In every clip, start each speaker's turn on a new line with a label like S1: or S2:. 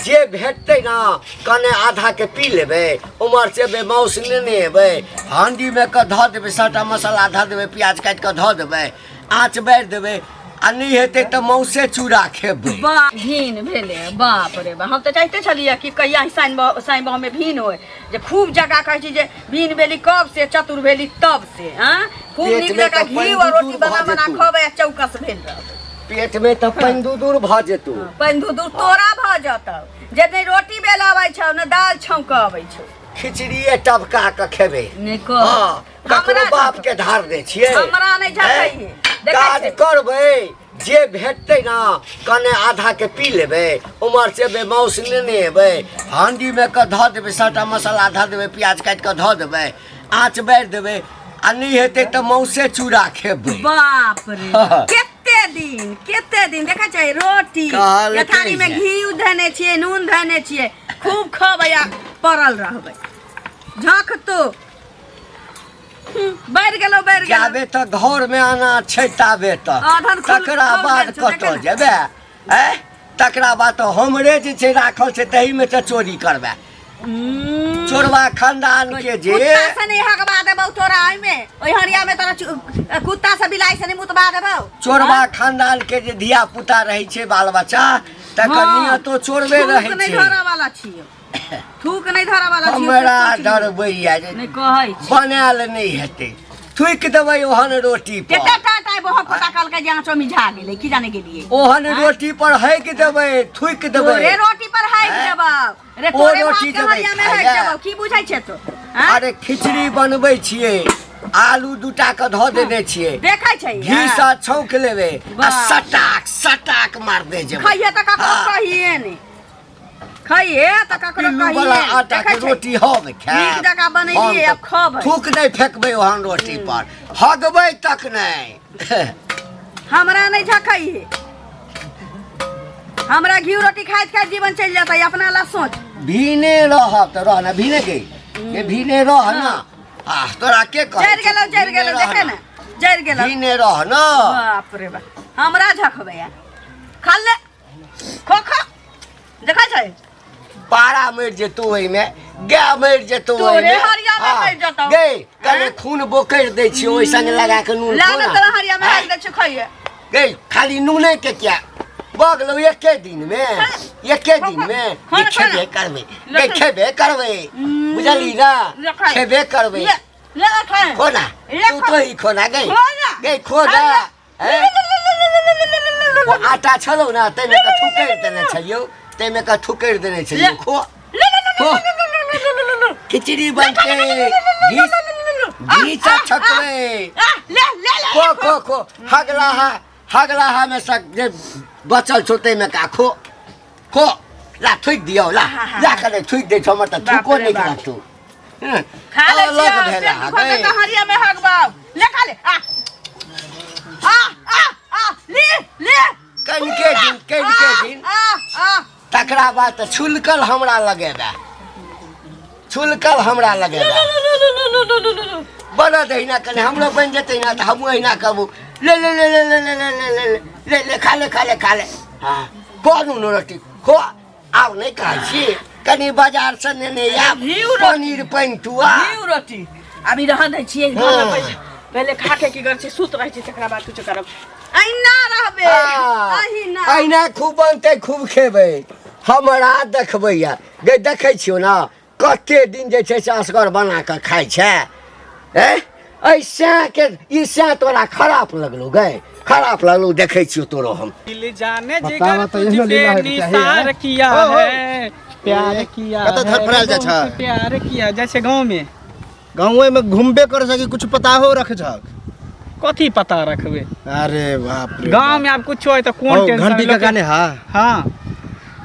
S1: जे भेटतै ने कने आधाके पी लेबै, उम्हर से एबै माउस लेने एबै, हांडीमे कऽ धऽ देबै, सभटा मसाला धऽ देबै, प्याज काटि कऽ धऽ देबै, आँच बारि देबै, आ नहि हेतै तऽ मौसे चूड़ा खेबै।
S2: बा भीन भेलै, बाप रे बा। हम तऽ चाहिते छलियै कि कहिया साइन बहमे भीन होय, जे खूब जगह कहै छी जे भीन भेली कब से, चतुर भेली तब से। हाँ, खूब
S1: पेट
S2: नीक
S1: मे
S2: जकाँ
S1: तऽ
S2: घी
S1: पानि
S2: और
S1: दूर
S2: रोटी
S1: भऽ
S2: बना बना
S1: जेतौ।
S2: खबै आ चौकस भेल रहबै।
S1: पेट मे तऽ पानि दूर दूर भऽ जेतौ।
S2: पानि दूर दूर तोरा भऽ जतौ, जे नहि रोटी बेल अबै छौ, ने दालि छौंक अबै छौ।
S1: खिचड़िए टबका कऽ खेबै।
S2: नहि कह।
S1: हँ, ककरो
S2: हमरा
S1: बाप के धार दै छियै।
S2: हमरा नहि झखैहे। देखै
S1: काज
S2: छै।
S1: करबै, जे भेटतै ने कने आधाके पी लेबै, उम्हर से एबै माउस लेने एबै, हांडीमे कऽ धऽ देबै, सभटा मसाला धऽ देबै, प्याज काटि कऽ धऽ देबै, आँच बारि देबै, आ नहि हेतै तऽ मौसे चूड़ा खेबै।
S2: बाप रे, कते दिन, कते दिन देखै छै रोटी
S1: कहलकै
S2: थारी में
S1: जे।
S2: घी धने छियै, नून धने छियै, खूब खबै आ पड़ल रहबै। झक तो बढ़ि गेलो, बढ़ि गेलो।
S1: जाबे तक घर में अनाज छै ताबे तक,
S2: आधन खुल-
S1: तकरा
S2: खुल
S1: बाद
S2: गेल छौ,
S1: कतऽ
S2: देखै ने।
S1: जेबै? ऐ तकरा बाद तऽ हमरे जे छै राखल छै तहीमे तऽ चोरी करबै। चोरवा खानदान के जे
S2: कुत्ता से नहीं हगवा देबौ तोरा ओहिमे, ओहि हरिया में तोरा कुत्ता से बिलाई से नहीं मुतवा देबौ।
S1: चोरवा खानदान के जे धिया पुता रहै छै, बाल बच्चा, तकर नियतो चोरबे
S2: थूक
S1: रहै
S2: नहीं
S1: छै।
S2: धरऽ वाला छियौ, थूक नहीं धरऽ वाला छियौ,
S1: हमरा
S2: से सोच लियौ।
S1: डरबैया जे
S2: नहीं कहै छी।
S1: बनायल नहि हेतै, थुकि देबै ओहन रोटी पर।
S2: केते टाटा बहु पोता कहलकै जे आँचो मिझा गेलै, की जाने गेलियै।
S1: ओहन रोटी पर हकि देबै, थुकि देबै।
S2: तोरे रोटी पर हकि
S1: आँय?
S2: देबौ रे,
S1: ओ
S2: तोरे
S1: रोटी
S2: भात के
S1: देबै
S2: हरिया में
S1: खाय
S2: हकि
S1: लए।
S2: देबौ, की बुझै छै तो? आँय?
S1: अरे खिचड़ी बनबै छियै, आलू दूटा के धऽ देने छियै,
S2: देखै छै
S1: घी सँ छौंक लेबै आ
S2: वाह।
S1: सटाक सटाक मारने जेबै।
S2: खइहे तऽ ककरो
S1: हाँ।
S2: कहिए नहि, खइहे तऽ ककरो
S1: पिल्लू
S2: कहिए
S1: वाला
S2: नहि।
S1: आटा के
S2: देखै छै?
S1: रोटी हम खायब।
S2: नीक जकाँ बनेलियै,
S1: हम
S2: आब खबै।
S1: थूक नहि फेकबै ओहन रोटी पर, हगबै तक नहि।
S2: हमरा नहि झखैहे, हमरा घी रोटी खाइत खाइत जीवन चलि जेतै, अपना ला सोच।
S1: भीने रहब तऽ रह ने, भीने के ये भीने रह ना। आ तोरा के कहै
S2: जरि गेलौ, जरि गेलौ, देखे ने जरि गेलौ।
S1: भीने रह ना।
S2: बाप रे बाप, हमरा झखबै आ खा ले, खो खो, देखै छै।
S1: पारा मरि जेतौ ओहिमे, गाय मरि जेतौ
S2: तोरे
S1: ओहिमे।
S2: हरिया में
S1: हाँ,
S2: मरि जेतौ।
S1: गै कने
S2: हैं?
S1: खून बोकरि दै छियै ओहि संग लगा के नून
S2: ला
S1: खो
S2: ने
S1: ना।
S2: तोरा हरिया में
S1: हैं?
S2: हारि दै छियौ, खइहे।
S1: गै खाली नूने के क्या भऽ गेलौ एके दिन मे, एके दिन मे
S2: खा ना,
S1: जे
S2: खा ना।
S1: खेबे करबै
S2: ले
S1: गै,
S2: खा।
S1: खेबे करबै, बुझली ना?
S2: ले खा।
S1: खेबे करबै।
S2: ले ले खा।
S1: खो ना।
S2: ले
S1: तू
S2: खा।
S1: तो ही खो ना गै।
S2: खो ना।
S1: गै खो ना।
S2: खा ले।
S1: हैं? ओ आटा छलौ ने ताहिमे के थुकरि देने छलियौ, ताहिमे के थुकरि देने छलियौ। खो खो, खिचड़ी बनतै, घी घी से छकबै। खो खो खो, हगलाहा हगलाहा में से जे बचल छौ ताहिमे का खो खो। ला थुकि दियौ, ला ला कने थुकि दै छौ, हमर तऽ थुको
S2: बाप रे
S1: नहि
S2: बाप।
S1: लागतौ। हँ,
S2: खा ले
S1: अलग
S2: छियौ,
S1: भेला
S2: पेट दुखत
S1: गै।
S2: तऽ हरिया में हगबाउ। ले खा ले, आ आ आ आ, ले ले।
S1: कनिके दिन, कनिके दिन।
S2: आ आ
S1: तकरा बाद तऽ छुलकल हमरा लगेबे, छुलकल हमरा लगेबे। बनत अहिना कने हमरो बनि जेतै ने तऽ हमहूँ अहिना कहबू, ले ले ले ले ले ले ले ले ले ले ले खा ले खा ले खा ले। हँ खो नून रोटी खो। आब नहि कहै छी, कनि बाजारसँ नेने आयब
S2: घिउ रोटी।
S1: पनीर पैंटुआ।
S2: घिउ रोटी अभी रह दै छियै घरमे। पहिले पहिले खा के की करै छियै, सुत रहै छियै, तकरा बाद किछो करब। अहिना रहबै, अहिना।
S1: अहिना खूब बनतै, खूब खेबै। हमरा देखबैया गे, देखै छियौ ने कते दिन जे छै से असगर बना कऽ खाइ छै। ए एहि सएहके ई सएह तोरा खराब लगलौ गै, खराब लगलौ, देखै छियौ तोरो हम।
S3: दिल जाने
S4: बतावा
S3: जिगर
S4: तो एहनो
S3: तुझ
S4: लीला
S3: पे
S4: होइके चाही,
S3: निसार
S4: हैं?
S3: किया
S4: ओ, ओ।
S3: है, प्यार किया
S4: कतऽ
S3: है,
S4: धड़फड़ायल जाइ
S3: बहुत
S4: छै?
S3: प्यार किया। जाइ छै गाँव में।
S4: गाँवे में घूमबे कर सकी, कुछ पता हो रख झक?
S3: कथी पता रखबे?
S4: अरे बाप रे
S3: गाँव
S4: बाप।
S3: में आब कुछो है तऽ कोन
S4: हौ,
S3: टेंशन
S4: घंटी
S3: लोकके?
S4: काका ने हा।
S3: हाँ।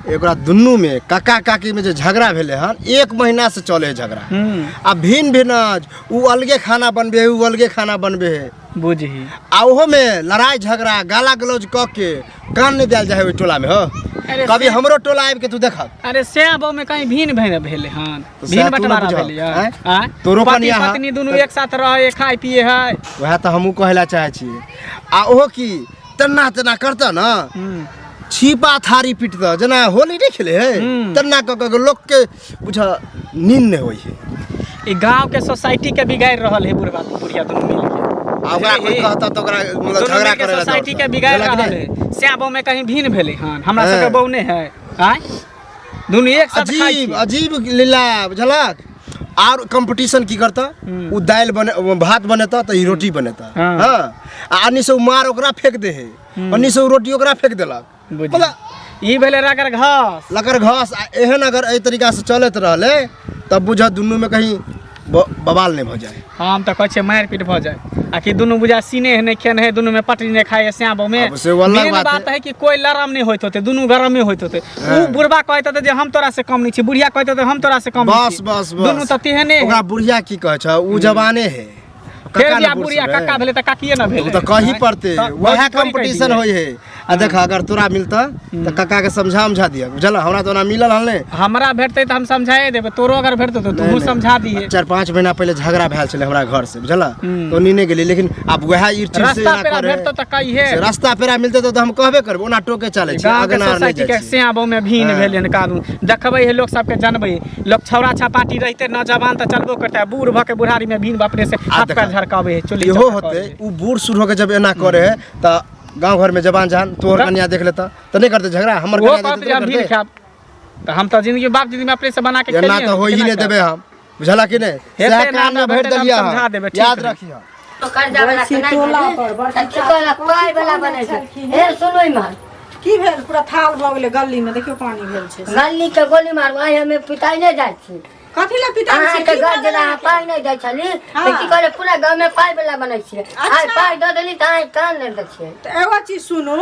S4: एकरा दुनू में काका काकी में जे झगड़ा भेलै हन, एक महीना से चले है झगड़ा। आ भिन्न भिन्न आज, उ अलगे खाना बनबे है, उ अलगे खाना बनबे है।
S3: बुझही।
S4: आ ओहो में लड़ाई झगड़ा गाला गलौज कऽ के कान नहीं देल जाए है ओहि टोला में हो।
S3: अरे
S4: कभी हमरो टोला आबि के तू देखक।
S3: अरे सएह बहू में कहीं भिन्न भेल भेलै हन?
S4: तऽ
S3: भिन्न
S4: सएह तू ने
S3: बंटवारा
S4: बुझहक,
S3: भेलै
S4: आँय?
S3: आँय?
S4: तोरो
S3: पति
S4: कनिया हा,
S3: पत्नी दुनू
S4: तऽ
S3: एक साथ रहै, खाय पिए है।
S4: वएह तऽ हमहूँ कहै लए चाहै छियै। आ ओहो की तेना तेना करतऽ ने। छिपा थारी पीट दऽ जेना होली नहि खेले है तेना कऽ कऽ के लोकके बुझ नींद नहि होइ है।
S3: ई गांव के सोसाइटी के बिगाड़ रहल है बुढ़वा बुढ़िया दुनू मिल के।
S4: आ ओकरा कोई कहता तऽ ओकरा मतलब
S3: दुनू
S4: झगड़ा
S3: मिल के
S4: करे ला
S3: सोसाइटी के
S4: दौड़ता।
S3: बिगाड़
S4: बुझलक
S3: रहल
S4: नहि?
S3: है। श्याबो में कहीं भिन्न भेलै हन, हमरा
S4: हाँ।
S3: सबके बहू नहि है। आँय दुनू एक साथ खाइ
S4: अजीब
S3: छी।
S4: अजीब लीला बुझलक। आर कंपटीशन की करता, उ दालि बने भात बनेता तऽ ई रोटी बनेता।
S3: हाँ।
S4: हाँ, आ अन्नी से उ मार ओकरा फेंक दे है, अन्नी से उ रोटी ओकरा फेंक देलक।
S3: बुझलियै।
S4: मतलब
S3: ई भेलै रगड़ घास।
S4: लकर घास। आ एहन अगर एहि तरीका से चलैत रहलै तब बुझ दुनू में कहीं बवाल नहि भऽ जाए।
S3: हम तऽ कहै छियै मारि पीट भऽ जाए, आ कि दुनू बुझा सीने नहि खेने है, दुनू में पटरी नहि खाइ है श्याबो में।
S4: आब से ओ अलग
S3: मेन
S4: बात
S3: बात
S4: है।
S3: है कि कोई लरम नहि होइत होतै, दुनू गरमे होइत होतै। उ बुढ़बा कहैत होतै जे हम तोरा से कम नहि छी, बुढ़िया कहैत होतै हम तोरा से कम नहि
S4: बस
S3: छी।
S4: बस बस।
S3: दुनू तऽ तेहने है।
S4: ओकरा बुढ़िया की कहै छै, उ जवाने है।
S3: फेर
S4: कक्का
S3: भी
S4: ने
S3: आब
S4: बूढ़
S3: बुढ़िया
S4: सब है।
S3: कक्का भेलै तऽ काकिए ने भेलै।
S4: ओ तऽ कही पड़तै,
S3: तऽ
S4: वएह
S3: थोड़ी कहि
S4: कंपटीशन
S3: दियै।
S4: होइ है। आ देख अगर तोरा मिलता तऽ काका के समझा उमझा दिअ, बुझल? हमरा तऽ ओना मिलल हन नहि।
S3: हमरा भेटतै तऽ हम समझाए देबै, तोरो अगर भेटतौ तऽ तूहू समझा दिहे।
S4: 4-5 महीना पहिले झगड़ा भेल छलै हमरा घर से, बुझल? तऽ ओनी नहि गेली, लेकिन आब वएह ई चीज से
S3: रास्ता
S4: एना
S3: पेरा
S4: करे।
S3: भेटतौ तऽ कहिहे।
S4: से रास्ता पेरा मिलतै तऽ हम कहबे करबै, ओना टोके चलै छी,
S3: गाँव के
S4: अगना आर नहि
S3: सोसाइटी
S4: जाइ
S3: के
S4: छी।
S3: श्याबो में भीन
S4: हाँ।
S3: भेल हन कादू देखबै है, लोक सबके जानबै है। लोक छौड़ा छपाटी रहिते नौजवान तऽ चलबो करते, आ बूढ़ भऽ के बुढ़ारी में भीन अपने से
S4: आ
S3: हाथ
S4: देखा,
S3: पैर झरकाबै है, चोली
S4: इहो
S3: चक्का
S4: होते
S3: करै है।
S4: उ बूढ़ सूढ़ होके जब एना करे है तऽ गाँव घर में जवान जहान तोहर
S3: तऽ-
S4: कन्या देख लेता तऽ नहि करते झगड़ा, हमर
S3: ओहो
S4: कन्या
S3: कहते
S4: देखते
S3: जे हम
S4: तऽ
S3: भीन
S4: करते।
S3: खायब तऽ हम तऽ जिंदगी बाप जिंदगी में अपने से बना के
S4: एना
S3: खेलियै
S4: तऽ
S3: हन,
S4: होइ ही
S3: केना
S4: नहि
S3: खायब?
S4: देबै हम, बुझला कि नहि?
S3: हेतै
S4: सएह
S3: ना,
S4: कान
S3: ना
S4: में भरि
S3: भेटतै तऽ हम
S4: देलियै
S3: समझा
S4: हन।
S3: देबै, ठीक
S4: याद
S3: है।
S4: रखिह।
S1: कर्जा वाला के नहि भेलै, तऽ की कहलक पाइ वाला बनै छै। हे सुनू इम्हर।
S5: की भेल? पूरा थाल भऽ गेलै गली में, देखियौ पानी भेल छै।
S1: गली के गोली मारू, आइ हमे पिताइ नहि जाइ छी।
S5: कथी लए पिताइ छी?
S1: अहाँके
S5: की
S1: घर
S5: भऽ गेल
S1: जेना अहाँ
S5: अहाँके?
S1: पाइ नहि दै छली तऽ
S5: हाँ।
S1: की कहले पूरा गाँवमे पाइ वाला बनै छियै। आइ
S5: अच्छा।
S1: पाइ दऽ देली तऽ अहाँ कान नहि दै छियै।
S5: तऽ एगो चीज सुनू,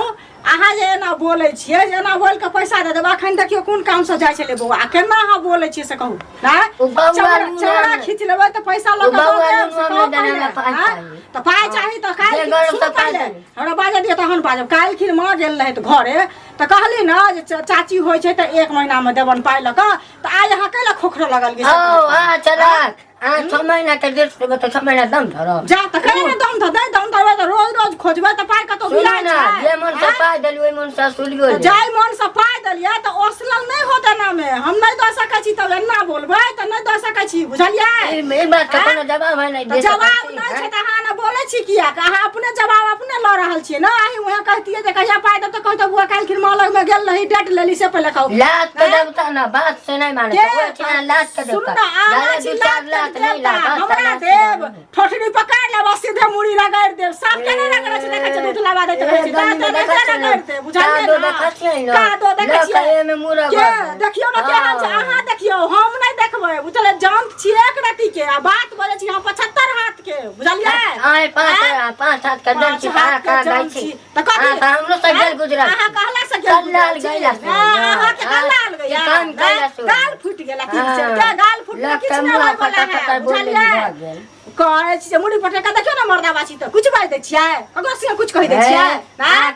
S5: अहाँ जे एना बोलै छियै जे एना बोलि कऽ पैसा दऽ देबै, अखन देखियौ कोन कामसँ जाइ छलै बौआ, आ केना अहाँ बोलै छियै से कहू। आँय?
S1: ओ बौआ
S5: चौड़ा
S1: नुना
S5: चौड़ा
S1: नहि।
S5: खींच लेबै तऽ पैसा लऽ
S1: ओ
S5: कऽ दऽ
S1: बौआ
S5: देब, से
S1: नुना
S5: कहू
S1: नहि देने
S5: पहिले।
S1: हमरा पाइ
S5: आँय?
S1: चाही।
S5: तऽ पाइ चाही तऽ
S1: जे
S5: काल्हि
S1: गरम
S5: सुनू
S1: तऽ पाइ
S5: पहिले,
S1: चाही।
S5: हमरा बाजऽ दिअ तहन बाजब। काल्हि खिन माँ गेल रहै तऽ घरे तऽ कहली ने जे चाची होइ छै तऽ 1 महीनामे देबनि पाइ लऽ कऽ, तऽ आइ अहाँ कैला खोखरो लगल गेल?
S1: हौ अहाँ चलाक, अहाँ 6 महीना के डेट देबै तऽ 6 महीना दम धरब।
S5: जा तऽ कहिया ने दम धरबै, दम धरबै तऽ रोज रोज खोजबै तऽ पाइ कतौ
S1: सुनू
S5: बिलाइ
S1: ने,
S5: छै।
S1: जे मन से
S5: आँय?
S1: पाइ देलियै ओहि मन से असुलियो
S5: तऽ
S1: लेब।
S5: जाहि मन से पाइ देलियै तऽ ओसलल नहि होत एनामे, हम नहि दऽ सकै छी। तब एना बोलबै तऽ नहि दऽ सकै छी, बुझलियै?
S1: ई बात के कोनो जवाब है नहि
S5: तऽ
S1: दे सकै
S5: जवाब
S1: छी,
S5: नहि छै
S1: हैं?
S5: तऽ अहाँ एना बोलै छी किया? अहाँ अपने जवाब अपने लऽ रहल छियै ने। अहीं उएह कहतियै जे कहिया पाइ देब तऽ कहतौ बौआ काल्हि खिन माँ लगमे गेल रही, डेट लेली से पहिले कहू।
S1: लात के
S5: हैं?
S1: देवता ना बात से नहीं माने
S5: के?
S1: ओए छिना लात के
S5: सुनू
S1: देवता।
S5: ना, अहाँ
S1: जाले
S5: छी
S1: दू
S5: लात
S1: चार
S5: के
S1: लात नहीं
S5: देवता,
S1: लागत,
S5: हमरा
S1: लात
S5: देब
S1: के
S5: ठोठरी पकड़ लेब आ सीधे मुड़ी रगड़ि देब। सब के नहि रगड़ै छै, देखै छियै दूध लाबा दैत
S1: ए,
S5: रहै छै,
S1: गली में
S5: दाँत
S1: देखै
S5: नहि
S1: छियै ने।
S5: रगड़ि देब, बुझलियै
S1: कादो
S5: ने?
S1: देखै छियै ने।
S5: कादो देखै
S1: लऽ
S5: छियै।
S1: कऽ एहिमे मुँह
S5: के
S1: रगड़ देब।
S5: देखियौ ने केहन छै,
S1: हाँ।
S5: अहाँ देखियौ, हम नहि देखबै, बुझलियै? जान छियै 1 रत्ती के आ बात बजै छी हम 75 हाथ के, बुझलियै?
S1: आँय, पाँच
S5: आँय?
S1: पाँच हाथ के जन
S5: पाँच
S1: छी,
S5: हाथ
S1: कहाँ
S5: के
S1: कहाँ
S5: जन
S1: जाइ छी?
S5: छी। तऽ कथी?
S1: अहाँ तऽ हमरो से गेल गुजरल
S5: अहाँ
S1: छी।
S5: कहला से गेल
S1: कल्लाल
S5: गुजरल छी।
S1: गैला से।
S5: हाँ, अहाँके
S1: हाँ,
S5: कल्लाल
S1: ई
S5: गैया।
S1: काम कैला से।
S5: गाल फूटि गेला की
S1: हाँ।
S5: छै? के गाल फूटि
S1: लग
S5: किछु
S1: के
S5: नहि
S1: मुँह
S5: होय वाला
S1: फटा
S5: है,
S1: फटा बोल
S5: बुझलियै?
S1: भऽ गेल।
S5: कहै छी जे मुड़ी पटका देखियौ ने मर्दाबा छी तऽ कुछ बाजि दै छियै, ककरो से कुछ कहि दै छियै?
S1: अहाँ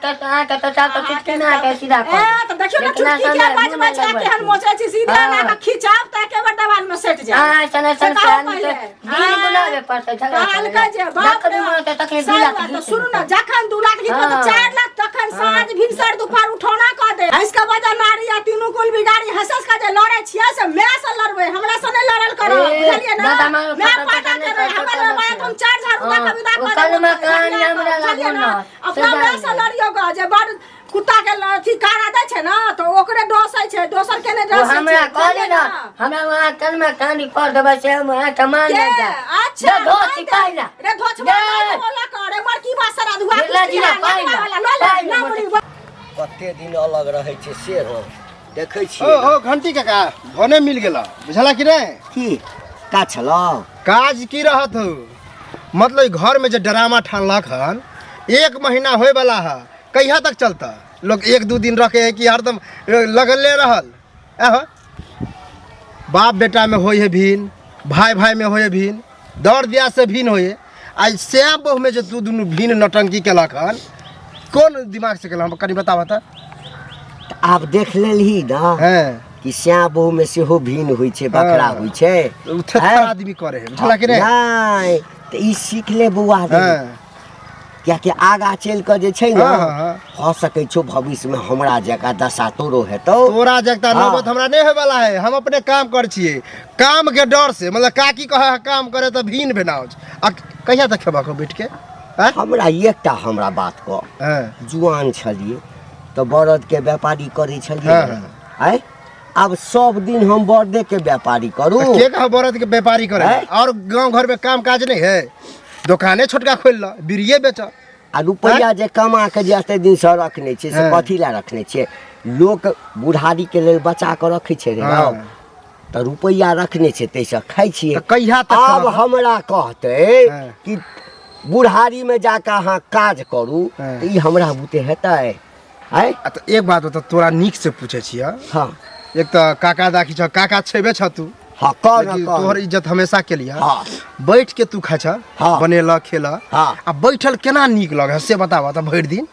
S1: के तऽ चाप तऽ चुटकी ना के सीधा
S5: ए तऽ देखियौ ने
S1: लेकिन
S5: चुटकी
S1: अहाँ
S5: के
S1: समय
S5: बाजबै
S1: मुँह
S5: छै,
S1: नहि
S5: केहन
S1: लगबै
S5: मोचै छी, सीधा
S1: हाँ।
S5: ना कऽ खिचाब तऽ एके बेर देवाल में सटि जायब।
S1: अहाँ सन
S5: से
S1: सन
S5: कहू
S1: आदमी के
S5: पहिले।
S1: दिन बुलाबे पड़तै झगड़ा
S5: कहलकै जे बाप
S1: जखन
S5: रे
S1: मन होतै तखन
S5: सही
S1: 2 लाख
S5: बात,
S1: घीच
S5: सुनू ने
S1: लेतै।
S5: जखन 2 लाख घीचबै तऽ
S1: हाँ।
S5: 4 लाख तखन साँझ भिनसर दुपहर उठौना कऽ दे। हँसि कऽ बजा नारी आ तीनू कुल बिगाड़ी, हँसि हँसि कऽ जे लड़ै छियै से माय से लड़बै, हमरा से नहि लड़ल करब,
S1: ए,
S5: बुझलियै ने?
S1: दादा मारो
S5: माय
S1: फटा
S5: पाटा
S1: फटा
S5: के
S1: नहि
S5: रहै,
S1: करतै,
S5: हमर
S1: करतै।
S5: माय तऽ हम 4 झाड़ू दऽ कऽ
S1: हाँ,
S5: विदा
S1: ओ
S5: कऽ देबै,
S1: कलमा कहानी
S5: बुझलियै
S1: हमरा
S5: बुझलियै
S1: लागल
S5: ने?
S1: न,
S5: अपना
S1: से
S5: माय से
S1: जानि
S5: लड़ियौ गऽ, जे बड़ कुत्ता के अथी कारा दै छै ने तऽ ओकरे डसै छै, दोसर के नहि
S1: ओ
S5: डसै छै,
S1: हमरा कहली
S5: बुझलियै
S1: ने
S5: ने?
S1: हमरा वहाँ कलमा कहानी पढ़ देबै से हम अहाँ के मान
S5: के
S1: नहि जाय।
S5: अच्छा
S1: दे धो
S5: मान
S1: सिपाही
S5: दे।
S1: ला।
S5: रे धोछवा
S1: दे।
S5: नहीं बोला कर रे मर की बात सरा धुआ
S1: बिरला जी ला, पाइ ला,
S5: वाला लो ले
S1: पाइ ला,
S5: ना मुड़ी
S1: कते दिन अलग रहै छै से हो देखै
S4: ओ
S1: छियै।
S4: ओ घंटी काका भने मिल गेला, बुझला कि नहि?
S1: की का छलौ?
S4: काज की रहत हौ, मतलब ई घर में जे ड्रामा ठानलक हन 1 महीना होय वाला है, कहिया तक चलता? लोग 1-2 दिन रखे है कि हरदम लगले रहल? आहो बाप बेटा में होय है भिन, भाई भाई में होय है भिन, दर दिया से भिन होय है। आई श्याम बहु में जे तू दुनू भिन नौटंकी केलक हन, कोन दिमाग से केलक हम कनी बताबऽ तऽ।
S1: आब देख लेलही ना
S4: हैं
S1: कि श्याम बहु में सेहो भिन होइ छै, बखरा
S4: हाँ।
S1: होइ छै।
S4: उ थेथर
S1: हैं?
S4: आदमी करे है, बुझला कि नहि?
S1: नहि तऽ ई सीख ले बौआ रे।
S4: हैं।
S1: कियाकि आगा चलि कऽ जे छै ने,
S4: हाँ, हाँ, हाँ।
S1: भऽ सकै छौ भविष्यमे हमरा जकाँ दशा तोरो हेतौ।
S4: तोरा जगता
S1: हाँ।
S4: नौबत हमरा नहीं होय वाला है। हम अपने काम कर छिए, काम के डर से, मतलब काकी कहे है काम करे तो भीन भेनाओ आ कहिया तक खेबा को बैठ के? आँय?
S1: हमरा एकटा हमरा बात कह।
S4: हाँ।
S1: जुआन छलिए तऽ बरद के व्यापारी करै छलिए।
S4: हाँ, हाँ।
S1: आँय, आब सब दिन हम बरदे के व्यापारी करू?
S4: तो के कहा बरद के व्यापारी करे?
S1: आँय?
S4: और गांव घर में काम काज नहीं है, दुकाने छोटका खोल ल, बीड़िए बेच।
S1: आ रुपैआ जे कमा के जे एते दिन से रखने छियै से
S4: हाँ।
S1: कथी लए रखने छियै? लोक बुढ़ारी के लेल बचा कऽ रखै छै रे।
S4: हाँ।
S1: तऽ रुपैआ रखने छै ताहिसँ खाइ छियै।
S4: तऽ कहिया तक
S1: आब
S4: खेबह?
S1: हमरा कहतै
S4: हाँ।
S1: कि बुढ़ारीमे जाकऽ अहाँ काज करू,
S4: हाँ।
S1: तऽ ई हमरा बुते हेतै? आँय?
S4: आ तऽ एक बात बता, तोरा नीक से पूछै छियै।
S1: हाँ।
S4: एक तऽ काका दाखी छ, काका छेबे छ तू।
S1: हाँ, कह न।
S4: लेकिन
S1: कह।
S4: तोहर इज्जत हमेशा के लिए।
S1: हाँ।
S4: बैठ के तू खाइ छ,
S1: हाँ।
S4: बनेलक खेलक,
S1: हाँ।
S4: आ बैठल केना नीक लगे से बताबऽ तऽ भरि दिन?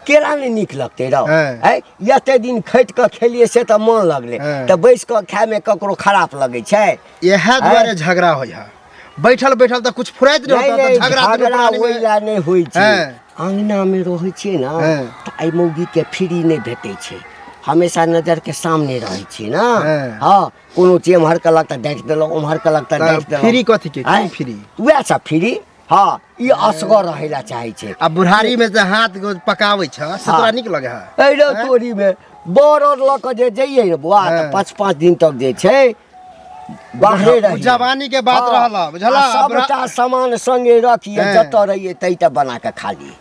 S1: केना नहि नीक लगतै रौ?
S4: हाँ।
S1: आँय, एते दिन खटि कऽ खेलियै से तऽ मन लगलै,
S4: हाँ।
S1: तऽ बैस कऽ खायमे ककरो खराप लगै छै?
S4: इएह दुआरे झगड़ा होइ है। बैठल बैठल तऽ कुछ फुराइत
S1: नहि
S4: रहत
S1: नहि
S4: तऽ झगड़ा दुनू
S1: झगड़ा
S4: प्राणी
S1: ओहि
S4: मे।
S1: लए नहि होइ छै।
S4: हाँ।
S1: अङ्गनामे रहै छियै ने,
S4: हाँ।
S1: तऽ एहि मौगीके फ्री नहि भेटै छै, हमेशा नजरके सामने रहै छियै ने।
S4: हाँ।
S1: हँ, कोनो चीज एम्हर केलक तऽ डाँटि देलहुँ, ओम्हर केलक तऽ
S4: तऽ
S1: डाँटि देलहुँ।
S4: फ्री कथी के? की
S1: आँय?
S4: फ्री?
S1: उएह सब फ्री। हँ, ई असगर रहै लए चाहै छै।
S4: आ बुढ़ारी में जे हाथ गोर पकाबै छ से
S1: हाँ।
S4: तोरा नीक लगे है?
S1: एहि रौ तोरीमे बड़ लऽ कऽ जे जइयै ने बौआ, तऽ
S4: हाँ।
S1: 5-5 दिन तक जे छै बाहरे
S4: उ
S1: रहियै।
S4: जवानी के बात
S1: हाँ।
S4: रहल, बुझला?
S1: आ सबटा सामान संगे रखियै,
S4: हाँ।
S1: जतऽ रहियै तै तऽ बना कऽ खा लियै।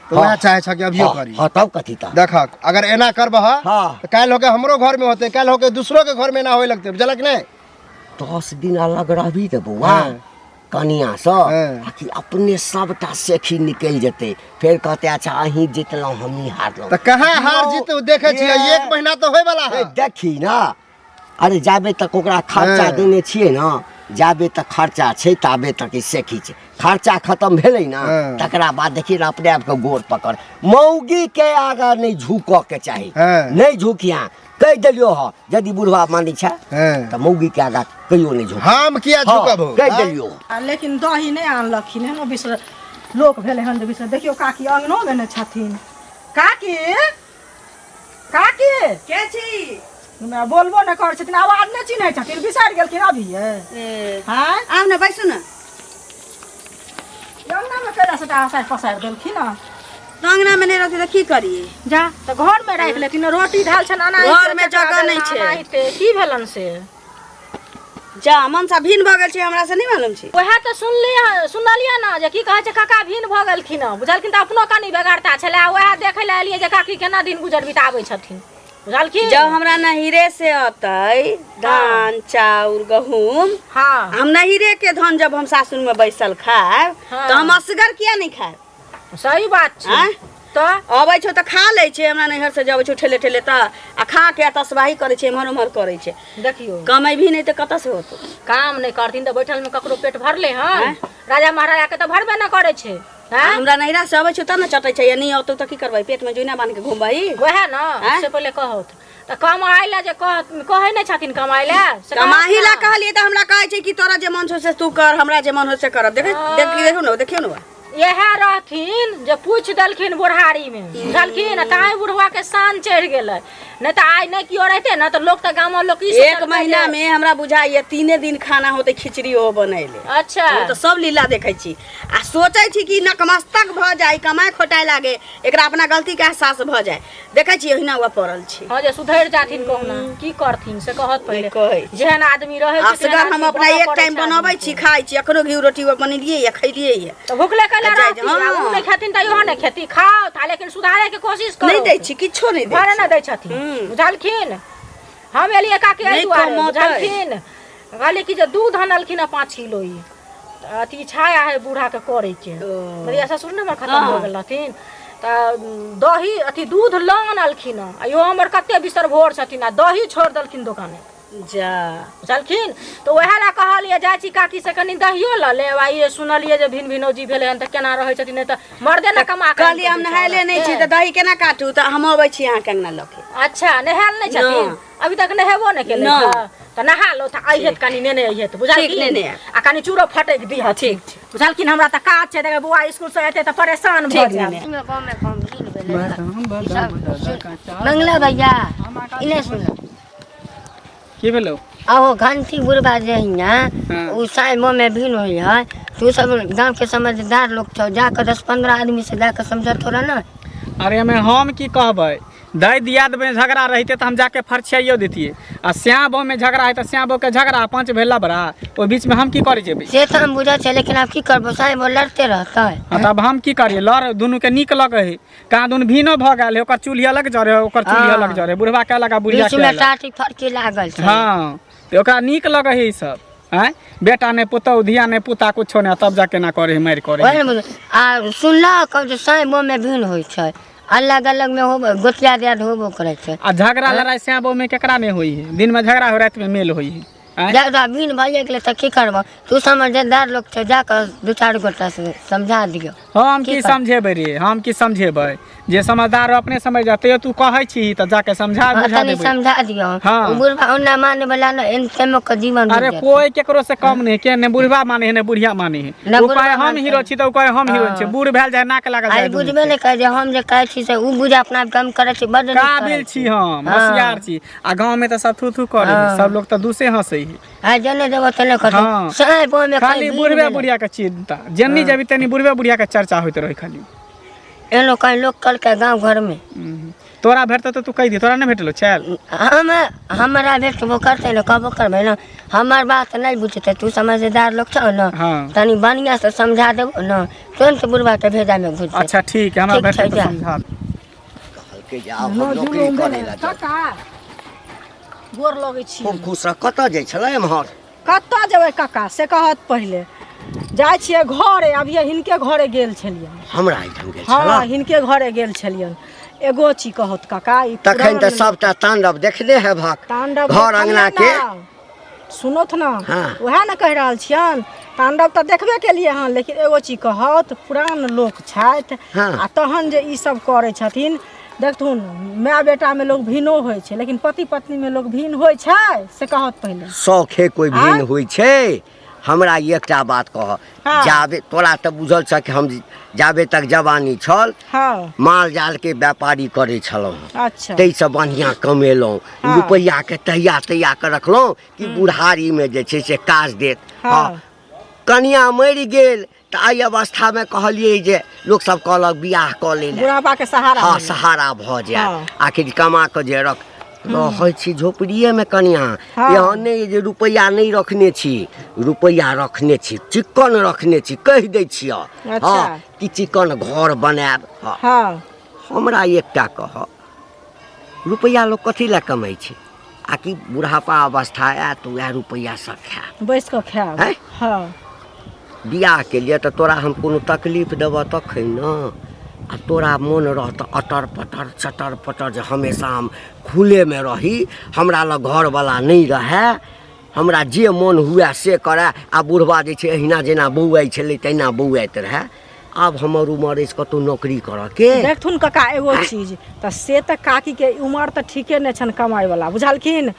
S4: तऽ वएह चाहे छ कि अभियो
S1: हाँ,
S4: करी।
S1: हाँ, तब कथी तऽ
S4: देखक, अगर एना करबह
S1: हाँ।
S4: तऽ काल्हि होके हमरो घर में होते, काल्हि होके दूसरो के घर में एना होए लगते, बुझलक नहि?
S1: 10 दिन अलग रहबी तऽ बौआ
S4: हाँ।
S1: कनियासँ,
S4: हाँ।
S1: आ कि अपने सबटा सेखी निकलि जेतै, फेर कहतै अच्छा अहीं जितलहुँ हमही हारलहुँ।
S4: तऽ कहाँ हार जीत देखै छियै? एक महीना तऽ होय वाला है।
S1: ए, देखी ना, अरे जाबे तक ओकरा खर्चा
S4: हाँ।
S1: देने छियै ने, जाबे तक खर्चा छै ताबे तक ई सेखी छै। खर्चा खत्म भेलै ने,
S4: हाँ।
S1: तकरा बाद देखिए ने अपने आपके गोर पकड़। मौगी के आगा नहि झुकऽ के चाही।
S4: हाँ।
S1: नहि झुकिया, कहि देलियो ह, यदि बुढ़वा मानै छै
S4: हाँ।
S1: तऽ मौगी के आगा कहियो नहि झुक।
S4: हम किया झुकब?
S1: कहि देलियो।
S5: आ लेकिन दही नहि आनलखिन हन, ओ बिसर लोक भेलै हन जे बिसर। देखियौ काकी अङ्गनो गेने छथिन। काकी, काकी।
S2: के छी?
S5: बोलबो नहि करै छथिन, आवाज नहि चिन्है छथिन, बिसरि गेलखिन अभिये।
S2: ए,
S5: हँ,
S2: आउ ने, बैसू ने।
S5: अङ्गनामे कैला सबटा असारि पसारि देलखिन हँ?
S2: तऽ अङ्गनामे नहि रहतै तऽ की करियै?
S5: जा तऽ घरमे राखि लेथिन, रोटी धाल छनि अनाहिते।
S2: घरमे जगह नहि छै।
S5: अनाहिते की भेलनि से?
S2: जा मनसा भिन्न भऽ गेल छै हमरा से नहि मालूम छै।
S6: वएह तऽ सुनलियै, सुनलियै ने जे की कहै छै, काका भिन्न भऽ गेलखिन हँ, बुझलखिन? तऽ अपनो कनि बेगरता छलै, वएह देखै लए एलियै जे काकी केना दिन गुजर बिताबै छथिन, बुझलखिन?
S2: जब हमरा नहिरे से अतै धान चाउर गहूम,
S6: हाँ,
S2: हम नहिरे के धान जब हम सासुर में बैसल खायब,
S6: हाँ।
S2: तऽ हम असगर किया नहि खायब?
S6: सही बात छै।
S2: आँय?
S6: तऽ
S2: अबै छौ तऽ खा लै छै। हमरा नैहर से जबै छौ ठेले ठेले तऽ आ खा के तसबाही करै छै, एम्हर ओम्हर करै छै।
S6: देखियौ,
S2: कमेबही नहि तऽ कतऽ से होतौ?
S6: काम नहि करथिन तऽ बैठल मे ककरो पेट भरले हन? राजा महाराजा के तऽ भरबे नहि करै छै।
S2: आ हमरा नैहरा से अबै छौ तब ने चटै छै, या नहि औतौ तऽ की करबै? पेट में जुइना बान्हि के घुमबही?
S6: वएह ने।
S2: आँय?
S6: से पहिले कहत तऽ कमाइ लए जे कहै नहि छथिन कमाइ लए से कहत
S2: कमाही ला
S6: ने।
S2: कहलियै तऽ हमरा कहै छै कि तोरा जे मन छौ से तू कर, हमरा जे मन हो से करब। देख देख, देखू ने, देखियौ ने।
S6: इएह रहथिन जे पूछि देलखिन बुढ़ारी मे, बुझलखिन? ताहि बुढ़वा के शान चढ़ि गेलै, नहि तऽ आइ नहि केओ रहितै ने तऽ लोक तऽ गामक लोक ई
S2: एक
S6: सोचलकै
S2: महीना में हमरा बुझाइए 3 दिन खाना होते खिचड़ी ओ बनैले।
S6: अच्छा।
S2: हम तऽ सब लीला देखै छी आ सोचै छी कि नकमस्तक भऽ जाय, कमाय खोटाय लागे, एकरा अपना गलती के एहसास भऽ जाय। देखै छी ओहिना हुआ पड़ल छी।
S6: हँ, जे सुधरि जाथिन कहुना, की करथिन से कहत पहिले।
S2: कहै छी।
S6: जेहन आदमी रहै छै तेहन
S2: असगर हम
S6: आदमी
S2: अपना
S6: बनऽ
S2: एक
S6: पड़ै
S2: टाइम
S6: छै
S2: बनबै
S6: आदमीके।
S2: छी, खाइ छी। अखनो घी रोटी बनेलियै या खैलियै या।
S6: तऽ भुखले कैला
S2: जाइ
S6: रहती? आ
S2: हँ।
S6: उ नहि खेथिन तऽ इहो नहि खेती खाओ था, लेकिन सुधारे के कोशिश करो।
S2: नहि दै छी, किछो नहि दै
S6: घरे
S2: छी।
S6: नहि दै छथिन।
S2: हूँ।
S6: बुझलखिन? हम एलियै काकी एहि
S2: नहि
S6: दुआरे,
S2: कमौतै।
S6: बुझलखिन? कहलियै कि जे दूध अनलखिन हँ 5 किलो, ई तऽ अथी छाया है बूढ़ाके करैके।
S2: ओ।
S6: मरिया ससुर ने हमर खतम
S2: हाँ।
S6: भऽ गेल रहथिन तऽ दही अथी दूध लऽ अनलखिन हँ, आ इहो हमर कते बिसर भोर छथिन, आ दही छोड़ि देलखिन दोकाने।
S5: जा।
S6: बुझलखिन? तऽ उएह लए कहलियै जाइ छी काकी से कनि दहियो लऽ लेब। आ ई सुनलियै जे भिन भिनौजी भेलै हन, तऽ केना रहै छथिन? नहि तऽ मर्दे ने कमा कऽ
S2: कहलियै हम नहायले नहि छी तऽ दही केना काटू? तऽ हम अबै छी अहाँके अङ्गना लऽ के।
S6: अच्छा, नहायल नहि छथिन? अभी तक नहेबो नहि केलै?
S2: नहि।
S6: तऽ नहा लो तऽ अइहे तऽ कनि नेने अइहे तऽ, बुझलखिन?
S2: ठीक, नेने आयब।
S6: आ कनि चूरो फटकि दिहऽ।
S2: ठीक छै।
S6: बुझलखिन? हमरा तऽ काज छै, देखै बौआ स्कूल से एतै तऽ परेशान भऽ
S2: ठीक,
S6: जायब।
S2: नेने।
S7: मंगला भैया, इने सुनो।
S3: की भेलौ?
S7: आहो घंटी बुढ़बा जे है ना,
S3: हाँ।
S7: उ साय मुँह में भीन हुई है। तू सब गांव के समझदार लोग छौ, जाकर 10-15 आदमी से जाकर समझा थोड़ा ना।
S3: अरे हमे हम की कहबै? दै दियाद में झगड़ा रहिते तऽ हम जाके फरछाइयो देतियै। आ श्याम बहू में झगड़ा है तऽ श्याम बहू के झगड़ा पाँच भेल लबड़ा, ओहि बीच में हम की करे जेबै?
S7: से तो हम बुझै छै, लेकिन आब की करबो? साय वो लड़ते रहते।
S3: हाँ, तब हम की करियै? लड़ दुनू के नीक लगै है। कहाँ दुनू भीनो भऽ गेल है। ओकर चूल्ही अलग जरे है, ओकर चूल्ही अलग जरे है। बुढ़वा के अलग आ बुढ़िया
S7: बीच
S3: के
S7: में
S3: अलग।
S7: टाटी फड़की लागल छै।
S3: हाँ, तऽ ओकरा नीक लगै है ई सब। आँय, बेटा नहि, पुतहु, धिया नहि, पुता, कुछो नहि, तब जा केना करे है, मारि करे
S7: ओहे
S3: है।
S7: ने बुझ आ सुनलह कहब जे साँय मुँह में भिन्न होइ छै, अलग अलग में होबो, गोतिया दियाद होबो करै छै।
S3: आ झगड़ा लड़ाई श्याम बहू में केकरा नहि होइ है? दिन में झगड़ा हो, राति में मेल होइ है। आँय?
S7: ज्यादा भिन्न भइए गेलै तऽ की करबह? तू समझदार लोक छै, जाकऽ दू चारि गोटा से समझा दियौ।
S3: हम की
S7: की कर-
S3: समझेबै रे? हम की समझेबै? जे समझदार हो अपने समझ जाते। तू कहै छी तऽ जाके समझा
S7: हाँ,
S3: बुझा
S7: तनी
S3: देबै।
S7: समझा दियौ।
S3: हाँ।
S7: ओ बुढ़बा ओना माने वाला ने, एनतेमे के जीवन
S3: अरे
S7: बीत जेतै।
S3: कोई केकरो से कम नहीं के, ने बुढ़वा माने है ने बुढ़िया माने है।
S7: ने
S3: ओ
S7: बुढ़वा
S3: कहे हम
S7: मानतै।
S3: हीरो छी तऽ ओ कहे हम हीरो छी। बूढ़ भेल जाय, नाक लागल
S7: आइ
S3: जाय दुनू
S7: बुझबे
S3: के।
S7: नहि करै जे हम जे कहै छी से उ बुझ अपना कम करै छी, बड्ड नीक करै
S3: काबिल छी हम,
S7: हाँ।
S3: होशियार छी। आ गाँव में तऽ सब थू थू करे है, सब लोग तऽ दूसे हंसे है।
S7: आइ जने देबो तने कथो
S3: हाँ।
S7: साँय बोमे
S3: खाली बुढ़वे बुढ़िया के चिंता। जेन्नी जेबी तेनी बुढ़वे बुढ़िया के चर्चा होइत रहे खाली।
S7: एनो कहीं लोग कहलकै गाँव घरमे।
S3: तोरा भेटतौ तऽ तू कहि दी। तोरा नहि भेटलो चल?
S7: हम हमरा भेटबो करतै ने, कहबो करबै ने, हमर बात नहि बुझतै। तू समझदार लोक छौ ने।
S3: हाँ।
S7: तनी बढ़िआँ से समझा देबो ने, तुरंत बुढ़बा के भेजामे घुस जेतै।
S3: अच्छा ठीक है, हमरा
S7: ठीक छै,
S3: भेटतौ तऽ
S7: जा।
S3: समझा।
S1: कहलकै जे आब हम नौकरी करै लए जाउ।
S5: काका, गोर लगै छी।
S1: खूब खुश रह। कतऽ जाइ छलै एम्हर?
S5: कतऽ जेबै काका से कहत पहिले। जाइ छियै घरे, अभिये हिनके घरे गेल छलियनि।
S1: हमरा एहिठाम गेल
S5: हँ।
S1: छलऽ?
S5: हिनके घरे गेल छलियनि। एगो चीज कहत काका, ई
S1: तखन तऽ
S5: पुरान
S1: सबटा तांडव देखने हेबहक
S5: तांडव
S1: घर अंगना के।
S5: देखलियै ने। सुनौथ ने।
S1: हाँ।
S5: उएह ने कहि रहल छियनि, तांडव तऽ देखबे केलियै हन, लेकिन एगो चीज कहत, पुरान लोक छथि।
S1: हाँ।
S5: आ तहन जे ई सब करै छथिन, देखथुन, माय बेटामे लोक भिनो होइ छै, लेकिन पति पत्नीमे लोक भिन्न होइ छै से कहत पहिले।
S1: शौखे कोइ भिन्न होइ छै? हमरा एकटा बात कह।
S5: हाँ।
S1: जाबे तोरा तऽ बुझल छ कि हम जाबे तक जवानी छल,
S5: हाँ
S1: माल जाल के व्यापारी करै छलहुँ हँ।
S5: अच्छा।
S1: ताहिसँ बढ़िआँ कमेलहुँ।
S5: हाँ।
S1: रुपैआके तहिया तहिया कऽ रखलहुँ कि बुढ़ारीमे जे छै से काज देत।
S5: हाँ।
S1: कनिया मरि गेल तऽ एहि अवस्थामे कहलियै जे लोकसब कहलक बियाह कऽ लै लए।
S5: बुढ़ापा के सहारा
S1: हाँ,
S5: मिलत।
S1: सहारा भऽ जायत।
S5: हाँ।
S1: आखिर कमा कऽ जे रख रहै छी झोपड़िएमे कनिया।
S5: हाँ।
S1: एहन नहि जे रुपैआ नहि रखने छी, रुपैआ रखने छी, चिक्कन रखने छी। कहि दै छियह।
S5: अच्छा।
S1: हँ, कि चिक्कन घर बनायब। हँ।
S5: हाँ।
S1: हमरा एकटा कह, रुपैआ लोक कथी लए कमाइ छै? आ कि बुढ़ापा अवस्था आयत तऽ उएह रुपैआसँ खायब।
S5: बैस कऽ खायब।
S1: हैं?
S5: हाँ।
S1: बियाहके लिए तऽ तोरा हम कोनो तकलीफ देबह तखन ने। आ तोरा मोन रहत अटर पटर चटर पटर जे हमेशा हम खुलेमे रही, हमरा लग घरवला नहि रहए, हमरा जे मोन हुए से करए, आ बुढ़बा जे छै एहिना जेना बौआइ छलै तहिना बौआइत रहए। आब हमर उमर अछि कतहु नौकरी करऽके।
S5: देखथुन काका, एगो चीज तऽ से तऽ काकीके उमर तऽ ठीके नहि छनि कमाइवला, बुझलखिन?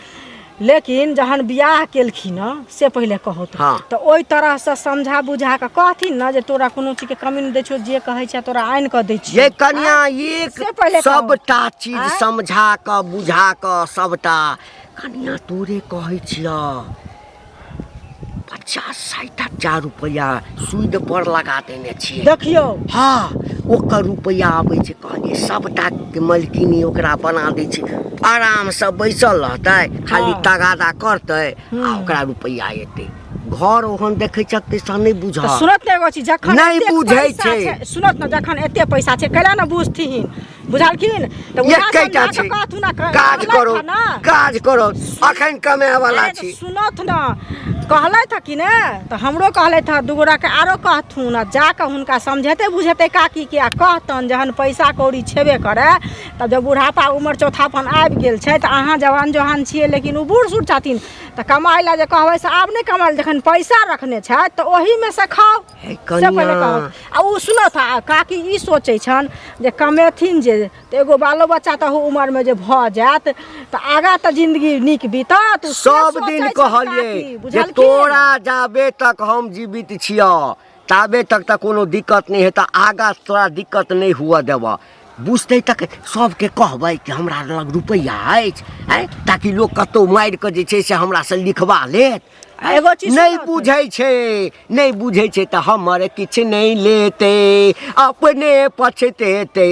S5: लेकिन जहन बियाह केलखिन हँ, से पहिले कहत।
S1: हाँ।
S5: तऽ ओहि तरहसँ समझा बुझा कऽ कहथिन ने जे तोरा कोनो चीजके कमी नहि दै छियौ, जे कहै छै तोरा आनि कऽ दै छियौ।
S1: ये कन्या, एक
S5: से पहिले कहू।
S1: सबटा चीज
S5: आँय?
S1: समझा कऽ बुझा कऽ सबटा कन्या तोरे कहै छियह, 50-60 हजार रुपैआ सूद पर लगा देने छियै।
S5: देखियौ।
S1: हाँ, ओकर रुपैआ आबै छै। कहलियै सबटा के मलकिनी ओकरा बना दै छै, आरामसँ बैसल रहतै, खाली
S5: हाँ।
S1: तगादा करतै आ ओकरा रुपैआ एतै। घर ओहन देखै छक तैसँ नहि बुझल।
S5: तऽ सुनत ने एगो चीज, जखन
S1: नहि
S5: एतेक
S1: बुझै
S5: पैसा
S1: छै।
S5: सुनत ने, जखन एते पैसा छै कैला ने बुझथिन, बुझलखिन? तऽ उएह
S1: एकेटा
S5: समझा कऽ
S1: छै।
S5: कहथुन ने,
S1: काज
S5: कहलथि
S1: करो
S5: हँ ने।
S1: काज करो, अखन कमाए वाला
S5: अरे तऽ
S1: छी।
S5: सुनत ने, कहलथि हँ कि ने तऽ हमरो कहलथि हँ दू गोटाके आरो कहथुन आ जाकऽ हुनका समझेतै बुझेतै काकीके आ कहतनि जहन पैसा कौड़ी छेबे करए तब जब बुढ़ापा उमर चौथापन आबि गेल छै तऽ अहाँ जवान जोहान छियै लेकिन ओ बूढ़ सूढ़ छथिन तऽ कमाइ लए जे कहबै से आब नहि कमाइ लए जखन पैसा रखने छथि तऽ ओहीमे से खाउ
S1: हे
S5: से पहिले
S1: कनिया
S5: कहब आ ओ सुनत आ काकी ई सोचै छनि जे कमेथिन जे तऽ एगो बालो बच्चा तहू उमरमे जे भऽ जायत तऽ आगाँ तऽ जिन्दगी नीक बीतत से
S1: सब
S5: सोचै
S1: दिन
S5: छनि
S1: कहलियै
S5: काकी,
S1: जे
S5: बुझलखिन?
S1: तोरा जाबे तक हम जीवित छियह ताबे तक तऽ कोनो दिक्कत नहि हेतऽ आगाँ तोरा दिक्कत नहि हुअ देबऽ बुझतै तक सबके कहबै कि हमरा लग रुपैआ अछि आँय ताकि लोक कतहु मारि कऽ जे छै से हमरासँ लिखबा लेत आँय?
S5: एगो चीज
S1: नहि
S5: सुनू।
S1: बुझै छै नहि बुझै छै तऽ हमर किछु नहि लेतै अपने पछतेतै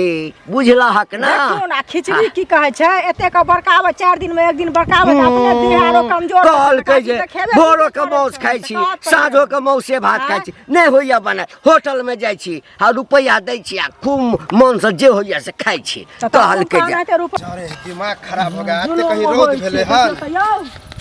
S1: बुझलहक ने
S5: देखियौ ने खिचड़ी की कहै छै एतेक बड़काबै 4 दिन मे एक दिन बड़काबै तऽ अपने देह आरो कमजोर भऽ
S1: कहलकै
S5: जेतै,
S1: जे
S5: तऽ खेबे
S1: भोरो
S5: की
S1: के
S5: करै
S1: मांस
S5: छै,
S1: खाइ
S5: तऽ
S1: छी
S5: कहत तऽ
S1: साँझो के मांसे भात खाइ छी नहि होइया बनायल होटलमे जाइ छी आ रुपैआ दै छी आ खूब मनसँ जे होइया से खाइ छी
S5: तऽ
S1: कहलकै जे
S5: एनाहिते रुपैआ
S4: अरे दिमाग खराब हो गया एते
S5: जुलुम
S4: कहीं
S5: होइ
S4: रौद
S5: छै,
S4: भेलै
S5: देखियौ
S4: हन
S5: तऽ यौ,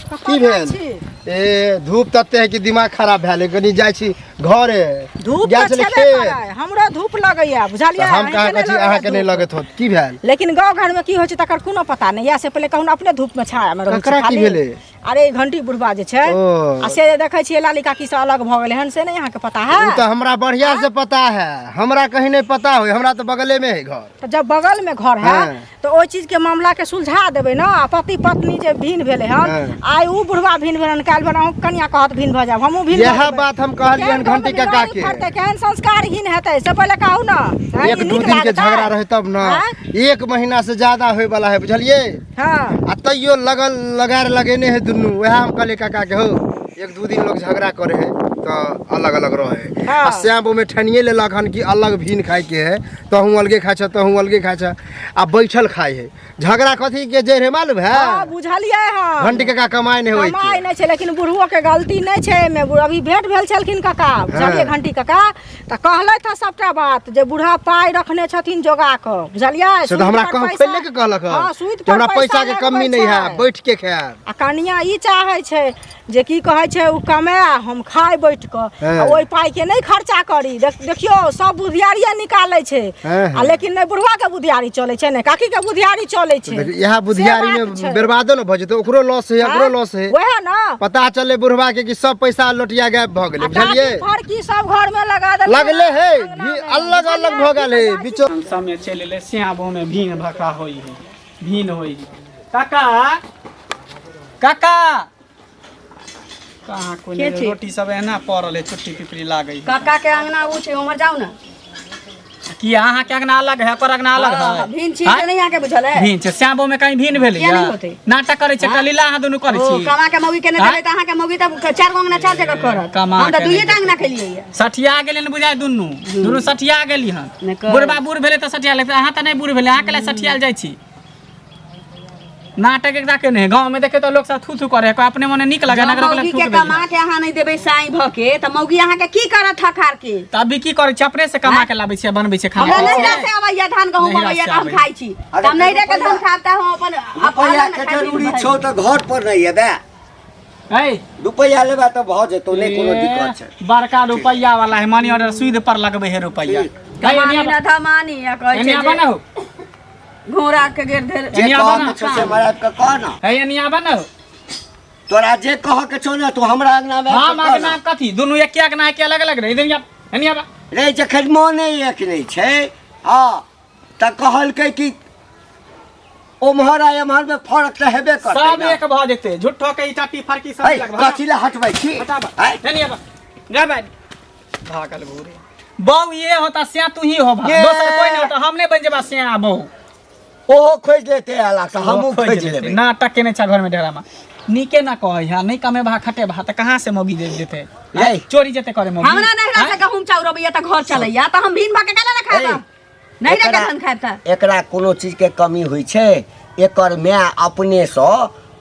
S5: कतऽ
S4: की
S5: जाइ
S4: भेल
S5: छी?
S4: ए धूप तते है कि दिमाग खराब भेल कनी जाइ छी घरे
S5: धूप
S4: गेल
S5: तऽ
S4: छलै
S5: छेबे
S4: खेत
S5: करै हमरो धूप लगैया
S4: तऽ
S5: बुझलियै
S4: हम कहाँ
S5: अहींके
S4: कहै छी
S5: नहि लगैया
S4: अहाँके नहि
S5: धूप।
S4: लगैत होत की भेल
S5: लेकिन गाँव घरमे की होइ छै तकर कोनो पता नहि इएह से पहिले कहूँ अपने धूपमे छायामे रहै छै
S4: ककरा की
S5: खाली।
S4: भेलै?
S5: अरे ई घंटी बुढ़बा जे छै
S4: ओ।
S5: आ से जे देखै छियै लाली काकी से अलग भऽ गेलै हन से नहि अहाँके पता है
S4: ओ तऽ हमरा बढ़िया से पता है हमरा कहीं नहीं पता हो हमरा तऽ बगले में है घर
S5: तऽ जब बगल में घर है
S4: हाँ।
S5: तऽ ओहि चीज के मामला के सुलझा देबै ने आ पति पत्नी जे भिन्न भेलै हन
S4: हाँ।
S5: आइ उ बुढ़वा भिन्न भेल हन काल्हि भेल अहूँ कनिया कहत भिन्न भऽ जायब हमहूँ भिन्न भऽ
S4: इएह
S5: जेबै।
S4: बात हम कहलियनि
S5: केहन
S4: घंटी
S5: गाँवमे
S4: काका
S5: बिगाड़ी
S4: के।
S5: फड़तै, केहन संस्कारहीन हेतै से पहिले कहू ने आँय,
S4: एक
S5: ई
S4: दू
S5: नीक
S4: दिन के
S5: लागतै?
S4: झगड़ा रहे तब ना
S5: आँय?
S4: एक महीना से ज्यादा होय वाला है बुझलिए
S5: हाँ
S4: आ तैयो लगल लगार लगेने है दुनू वएह हम कहलिए काका के हो एक दू दिन लोग झगड़ा करे है तो अलग अलग रहे है
S5: हाँ।
S4: आ श्याम ओमे ठनिए लेलक हन कि अलग भीन खाय के है तहूँ अलगे खाय छ तहूँ अलगे खाय छ आ बैठल खाय है झगड़ा कथी के जड़ है मालूम है
S5: हाँ बुझलियै हम
S4: घंटी काका कमाए नहीं होय
S5: कमाइ
S4: के
S5: नहि छै लेकिन बुढ़बो के गलती नहि छै एहिमे अभी भेंट भेल छलखिन काका बुझलियै
S4: हाँ।
S5: घंटी काका तऽ कहलथि हँ सबटा बात जे बूढ़ा पाइ रखने छथिन जोगा कऽ बुझलियै
S4: से तऽ हमरा
S5: सूद पर
S4: कह
S5: पैसा-
S4: पहिले के कहलक
S5: हँ
S4: हन
S5: सूद
S4: कि
S5: पर
S4: हमरा पैसा के
S5: लगबै
S4: कमी नहीं है
S5: छै।
S4: बैठ के खायब
S5: आ कनिया ई चाहै छै जे की कहै छै ओ कमाए हम खाय बैठ कऽ
S4: हँ।
S5: आ ओहि पाइके नहि खर्चा करी देखियौ सब बुधियारिये निकालै छै
S4: हँ, हँ।
S5: आ लेकिन नहि बुढ़वा के बुधियारी चलै छै नहि काकी के बुधियारी चलै छै
S4: देखियौ, इएह बुधियारी
S5: से
S4: में
S5: बात छै।
S4: बर्बादो न भऽ जेतै ओकरो लॉस है एकरो
S5: हँ?
S4: लॉस है
S5: वएह ने
S4: पता चले बुढ़वा के कि सब पैसा लोटिया गायब भऽ गेलै
S5: आ
S4: बुझलियै
S5: टाटी फड़की सब घर में लगा देलकै
S4: लगले है
S5: अंगना
S4: भी
S5: में।
S4: अलग अलग भऽ गेल है बीचो
S3: हम समय चलि एलै श्यामो में भीन भका होइ है भीन होइ है काका काका कहाँ कोई
S2: के
S3: नहीं
S2: छी?
S3: रोटी सब एना पड़ल है चुट्टी पिपरी लागै है
S2: काका के अंगना उ छै उम्हर जाउ ने
S3: कि अहाँके अंगना अलग है ओकर अंगना अलग
S2: हाँ,
S3: है
S2: भिन्न छी
S3: आँय?
S2: से नहीं अहाँके बुझल है
S3: भीन छै श्यामो में कहीं भीन भेलै
S2: किया
S3: या?
S2: नहि होतै?
S3: नाटक करै छै कलीला अहाँ दुनू करै
S2: ओ
S3: छी
S2: कमा के मौगी के नहि
S3: आँय?
S2: देबै तऽ अहाँके मौगी तऽ चारि गो अंगना चारि जगह करत
S3: कमा
S2: हम तऽ
S3: के
S2: दुइये
S3: नहि
S2: टा अंगना खेलियै ये
S3: सठिया गेलै ने बुझाय दुनू दुनू सठिया गेली हन
S2: नहि कर।
S3: बुढ़बा बूढ़ भेलै तऽ सठिया लेतै अहाँ तऽ नहि बूढ़ भेलै अहाँ के सठियाल जाइ छी नाटक एकटा के नहि गाँव में देखे तऽ लोक सब थू थू करे है अपने मने नीक लगे
S2: जँ
S3: नगर
S2: मौगी
S3: थूक
S2: के
S3: दै
S2: कमा
S3: है।
S2: के अहाँ नहि देबै साई भऽ के तऽ मौगी अहाँके की करत हकार के
S3: तऽ अभी की करै छी अपने से कमा के लाबै छियै बनबै छियै खाना
S2: हमरा नैहरा से अबैया धान गहूम
S3: नैहरा
S2: अबैया
S3: से
S2: तऽ हम
S3: आबैया।
S2: खाइ छी तऽ हम नैहरे के धान खायब तऽ हम अपन
S1: रुपैआ
S2: अपन
S1: के
S2: खाइ
S1: जरूरी
S2: छी।
S1: छौ तऽ घर पर नहि एबे
S3: है
S1: रुपैआ लेबे तऽ भऽ जेतौ नहि कोनो दिक्कत छै
S3: बड़का रुपैआ वाला है मनी ऑर्डर सुद पर लगबै है रुपैआ
S1: ठीक।
S3: है,
S2: धमानी
S3: एनिया
S2: न धमानी आ कहै
S3: एनिया
S2: छै जे
S3: बनाउ
S2: घोड़ा के गेर धेर
S1: जे
S3: एनिया
S1: कहऽ
S3: बना।
S1: के छौ से हमरा आबि कऽ कह न
S3: है एनिया बनाउ
S1: तोरा जे कहऽ के छौ ने तू हमरा अंगना मे आबि
S3: हम
S1: कऽ कह
S3: अंगना
S1: न।
S3: कथी दुनू एके अंगना है कि अलग अलग रे इधर एनिया बा
S1: रे जखन मोने एक नहि छै हँ तऽ कहलकै कि ओम्हर आ एम्हर मे फर्क तऽ हेबे करतै
S3: सब
S1: ने।
S3: एक भऽ जेतै झूठो के ईटा टी फरकी सब
S1: है,
S3: लग
S1: कथी लए हटबै छी
S3: हटाबा
S1: है?
S3: एनिया बा जा बा भागल भूरे बहू ये होता सिया तू ही हो भा
S1: ये।
S3: दोसर कोई नहीं होता हम नहीं बन जेबा सिया बहू
S1: ओहो खोजि लेतै अलग से हमहूँ
S3: खोज
S1: खोजि
S3: लेतै।
S1: लेबै
S3: नाटक केने छै घर में डेरा में नीके ना कहै है नहीं कमे भा खटे भा त कहाँ से मौगी दे देते
S1: रे।
S3: चोरी जेते करे मौगी
S2: हमरा नैहरा से
S3: आँय?
S2: गहूम चाउर अबैया तऽ घर चलैया तऽ हम भिन भऽ के केना ने खायब
S1: ए,
S2: नैहरा के
S1: एकरा-
S2: धान खायब तऽ
S1: एकरा कोनो चीजके कमी होइ छै एकर माय अपनेसँ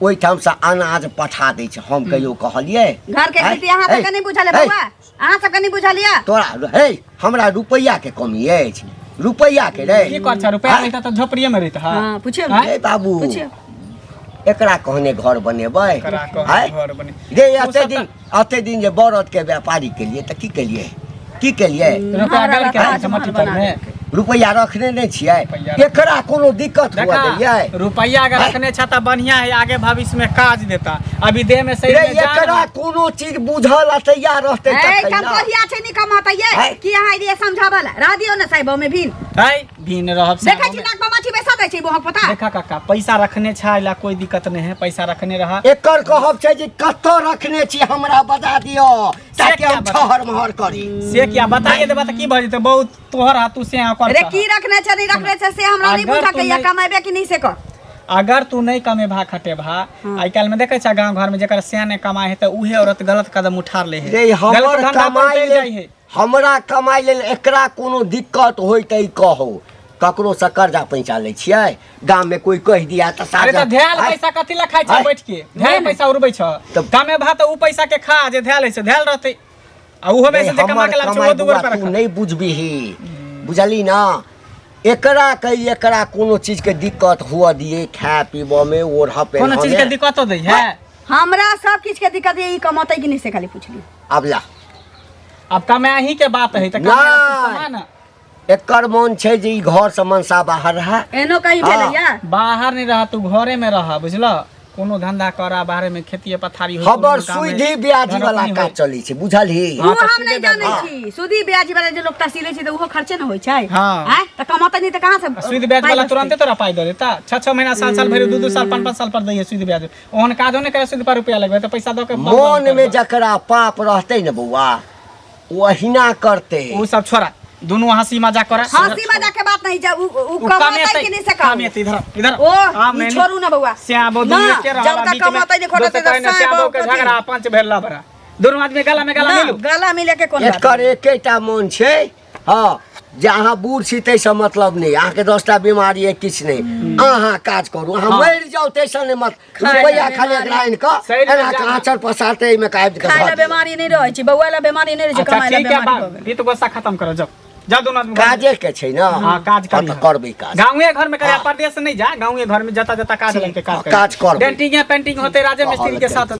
S1: ओहिठामसँ अनाज पठा दै छै हम कहियो कहलियै
S2: घर के
S1: आँय?
S2: स्थिति अहाँ
S1: हे,
S2: सबके नहि बुझल है
S1: हे,
S2: बौआ अहाँ सबके नहि बुझल यऽ
S1: तोरा हे हमरा रुपैआके कमी अछि रुपैआके रे
S3: की कर छ रुपया
S1: आँय?
S3: रहिता त झोपड़िए में रहिता
S2: हाँ, पुछियौ
S3: आँय?
S1: रे बाबू
S2: पुछियौ।
S1: एकरा कहने घर बनेबै
S3: एकरा कहने
S1: आँय?
S3: घर बने
S1: रे
S3: ओ
S1: एते
S3: सब
S1: दिन एते दिन जे बरद के व्यापारी केलिए तऽ की केलिए की केलिए
S3: रुपया
S2: हमरा
S3: गड़ के राखै छै
S2: ताजमहल
S3: मट्टी
S2: बना
S3: पर में
S1: रुपैआ रखने नहि छियै
S3: रुपैआ
S1: एकरा कोनो दिक्कत हुआ
S3: देखा
S1: देलियै
S3: रुपया अगर
S1: आँय?
S3: रखने छ तऽ बढ़िया है आगे भविष्य में काज देता अभी देह में शरीर
S1: रे
S3: में जान
S1: एकरा
S3: है।
S1: कोनो चीज बुझल आ तैयार रहतै
S2: ए
S1: तखन
S2: कम
S1: ना।
S2: कहिया छै नि कमातैये
S1: है?
S2: कि अहाँ एलियै समझाबऽ ला रह दियौ ने साहेब में भिन
S3: है भिन रहब से
S2: देखै छी नाक पर माछी बैसा दै छै बोहक पता
S3: देखा काका पैसा रखने छ ला कोई दिक्कत नहीं है पैसा रखने रहा
S1: एकर कहब छै जे कतऽ रखने छी हमरा बता दिअ ताकि
S3: क्या
S1: हम
S3: बता?
S1: छहर महर करी
S3: से क्या बताइए देबा तऽ की भऽ जेतै बहुत तोहर हाथ तू से यहाँ कर
S2: रे की रखने छै नहीं रखने छै से हमरा नहीं
S3: अगर
S2: बुझा
S3: तू
S2: के या
S3: नहीं-
S2: कमेबे कि नहीं से कर
S3: अगर तू नहीं कमेभा खटेभा आइ काल्हि में देखै छ गाँव घर में जकर सियाने कमाए है तऽ उहे औरत गलत कदम उठा ले है
S1: रे
S3: गलत
S1: हमर
S3: धंधा पर
S1: कमाइ
S3: उतरि जाइ
S1: लेल
S3: है
S1: हमरा कमाइ लेल एकरा कोनो दिक्कत होय तऽ ई कहो ककरो से कर्जा पैंचा लै छियै गाम में कोई कहि दिया तऽ
S3: अरे तऽ
S1: साझा
S3: धैल
S1: आँय?
S3: पैसा कथी ला खाइ छ
S1: आँय?
S3: बैठ के धैल पैसा उड़बै छ
S1: तब-
S3: कमेभा तऽ उ पैसा के खा जे धैल है से धैल रहतै आ उहो में
S1: रे,
S3: से जे कमा
S1: हमर
S3: के लाबै छै
S1: कमाइ
S3: ओहो दूगो
S1: बौआ
S3: रुपया
S1: तू
S3: रखा
S1: नहि बुझबिही बुझली ना एकरा कही एकरा कोनो चीज के दिक्कत हुअ दिए खाय पीबऽ में ओढ़ऽ
S3: कोनो चीज के
S1: पहिरऽ में
S3: दिक्कतो दै है
S2: हमरा सब किछ के दिक्कत है ई कमतै कि नहीं से खाली पुछली
S1: आब ला
S3: अब कमाई के बात है तऽ कमाई
S1: नहि।
S3: कमा ना
S1: एकर मन छै जे ई घर से मनसा बाहर रहे
S2: एनो कहीं
S1: हाँ।
S2: भेलैया
S3: बाहर नहीं रह तू घरे में रह बुझल कोनो धंधा करा बाहरे में खेती पथारी हो
S1: हमर सुधी ब्याजी वाला काज चलै छै बुझलही
S3: हाँ,
S2: उ
S3: तऽ
S2: हम
S3: सीधे
S2: नहीं जानै
S1: हाँ।
S2: छी सुदी ब्याज वाला जे लोग तसीले छै तऽ उहो खर्चे न होइ छै
S3: हाँ।
S2: आँय तऽ कमातै नहीं तऽ कहाँ से
S3: सुद ब्याज
S2: पाइ
S3: वाला
S2: बचतै?
S3: तुरंते तोरा पाइ दऽ देता 6 6 महीना साल साल भरि 2 2 साल 5 5 साल पर दैए सुद ब्याज ओहन काजो नहि करे सुद पर रुपया लगबै तऽ पैसा दऽ के बंद
S1: मन में
S3: करबा।
S1: जकरा पाप रहतै ने बौआ ओ अहिना करतै
S3: उ सब छोड़ा दुनू हंसी मजाक करे
S2: हंसी मजाक के बात नहीं जब उ उ
S3: उ
S2: कमातै कि नहीं से कहू
S3: कमेतै इधर इधर
S2: ओ
S3: आ,
S2: ई
S3: मैंने-
S2: छोड़ू ना बौआ
S3: श्यामो
S2: ना,
S3: दुनू एके रहल
S2: जब
S3: आ
S2: तक
S3: बीच में
S2: कमातै नहीं खोटतै
S3: दोसर
S2: तऽ
S3: कहै ने
S2: साँय
S3: श्यामो
S2: बहू
S3: के
S2: कथी?
S3: झगड़ा पंच भेल लबरा दुनू आदमी गला में गला
S2: ना
S3: मिलू
S2: गला मिले के कोन बात
S1: एकर एकेटा मन छै हँ जे अहाँ बूढ़ छी ताहिसँ मतलब नहि अहाँके 10टा बीमारी अइ किछु नहि अहाँ काज करू अहाँ मरि जाउ ताहिसँ नहि मत रुपैआ खाली एकरा आनि कऽ
S3: शरीरमे
S1: एना कऽ
S3: जान।
S1: आँचर पसारतै एहिमे कऽ आबि कऽ
S2: खाय
S1: धऽ
S2: ला
S1: दियौ।
S2: बीमारी नहीं रहै छै बौआ ला बीमारी नहीं रहै छै
S3: अच्छा
S2: कमाय ला
S3: ठीक है
S2: बीमारी भऽ
S3: बात
S2: गेल
S3: ई तो गुस्सा खत्म करो जाओ जाओ दोनों आदमी घर में।
S1: काजे के छै ने
S3: हाँ काज
S1: हँ,
S3: करी
S1: तऽ करबै काज
S3: गाँवे घर में करे
S1: हाँ।
S3: परदेश नहीं जा गाँवे घर में जता जता काज लगते काज
S1: काज करबै।
S3: डेंटिंग पेंटिंग होते राजे मिस्त्री के साथ।